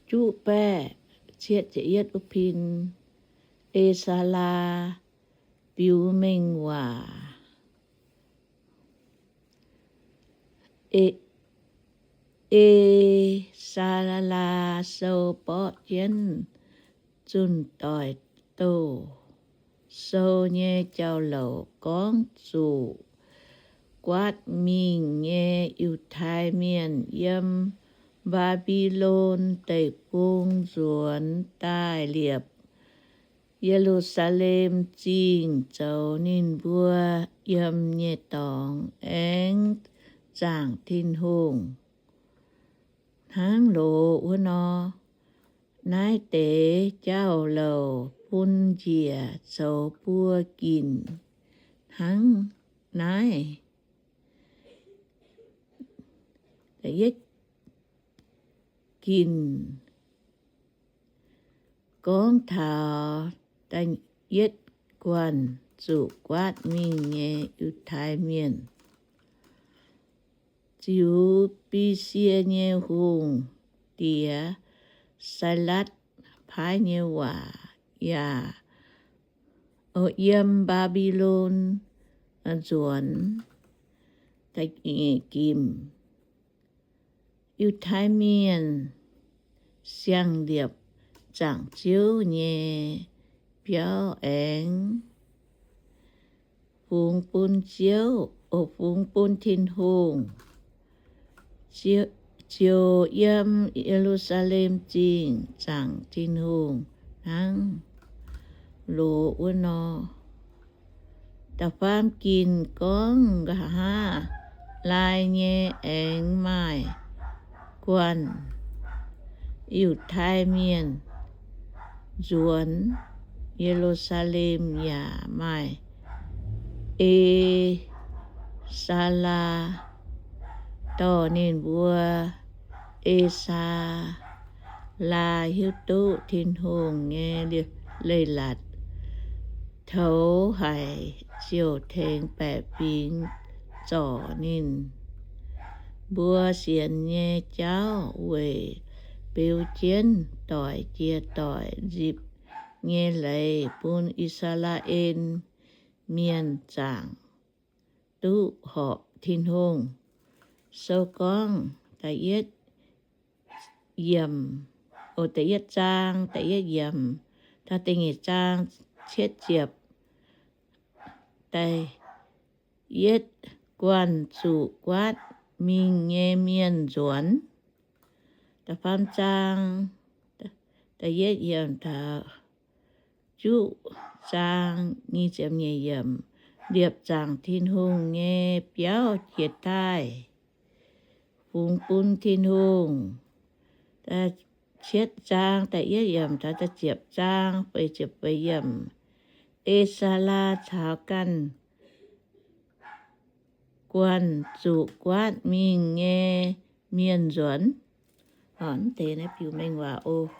juqv baeqv cietv ziepc yietv wuov pin, E^saa^laa biux mengh waac. E, E^saa^laa Sou borqv jienv zunh doic douh sou nyei jauv-louc gorngv zuqc guaatv mingh nyei Yiutai Mienh yiem Mbaa^mbi^lon Deic-Bung nzuonx daaih liepc Ye^lu^saa^lem Zingh zoux ninh mbuo yiem nyei dorngx, aengx zaangc Tin-Hungh hnangv loz wuov nor. Naaiv deix jauv-louc bun njiec zoux buo ginc hnangv naaiv. Ginc gorngv taux da'yietv guanh zuqc guaatv mingh nyei Yiutai Mienh. Ziux Besie nyei hungh diex, Sailatv, paaiv nyei waac yaac yiem Mbaa^mbi^lon nzuonx. Yiutai Mienh siang-liepc zaangc Ziouv nyei biauv aengx fungx bun Ziouv, o, fungx bun Tin-Hungh, ziouc yiem Ye^lu^saa^lem Zingh zaangc Tin-Hungh hnangv loz wuov nor. Da'faam ginc gorngv nqa'haav laai nyei aengx maaih guanh Yiutai Mienh nzuonx Ye^lu^saa^lem, yaac maaih E^saa^laa dorh ninh mbuo. E^saa^laa hiuv duqv Tin-Hungh nyei leiz-latc toux haic, ziouc tengx baeqc fingx zorc ninh mbuo sienx nyei jauv weic beu jienv doic jiex doic nzipc nyei leiz bun I^saa^laa^en Mienh zaangc duqv horpc Tin-Hungh. Sou gorngv da'yietv yiemc, o, da'yietv zaang da'yietv yiemc taux da'nyeic zaang cietv ziepc. Da'yietv guanh zuqc guaatv mingh nyei mienh nzuonx. Da'faam zaang da'yietv yiemc taux juqv zaang nyic ziepc nyeic yiemc, liepc zaangc Tin-Hungh nyei biauv jiez daaih fungx bun Tin-Hungh. Cietv zaang da'yietv yiemc taux da'ziepc zaang feix ziepc feix yiemc, E^saa^laa caux ganh guanh zuqc guaatv mingh nyei mienh nzuonx. Mv deix naaiv biux mengh waac oc.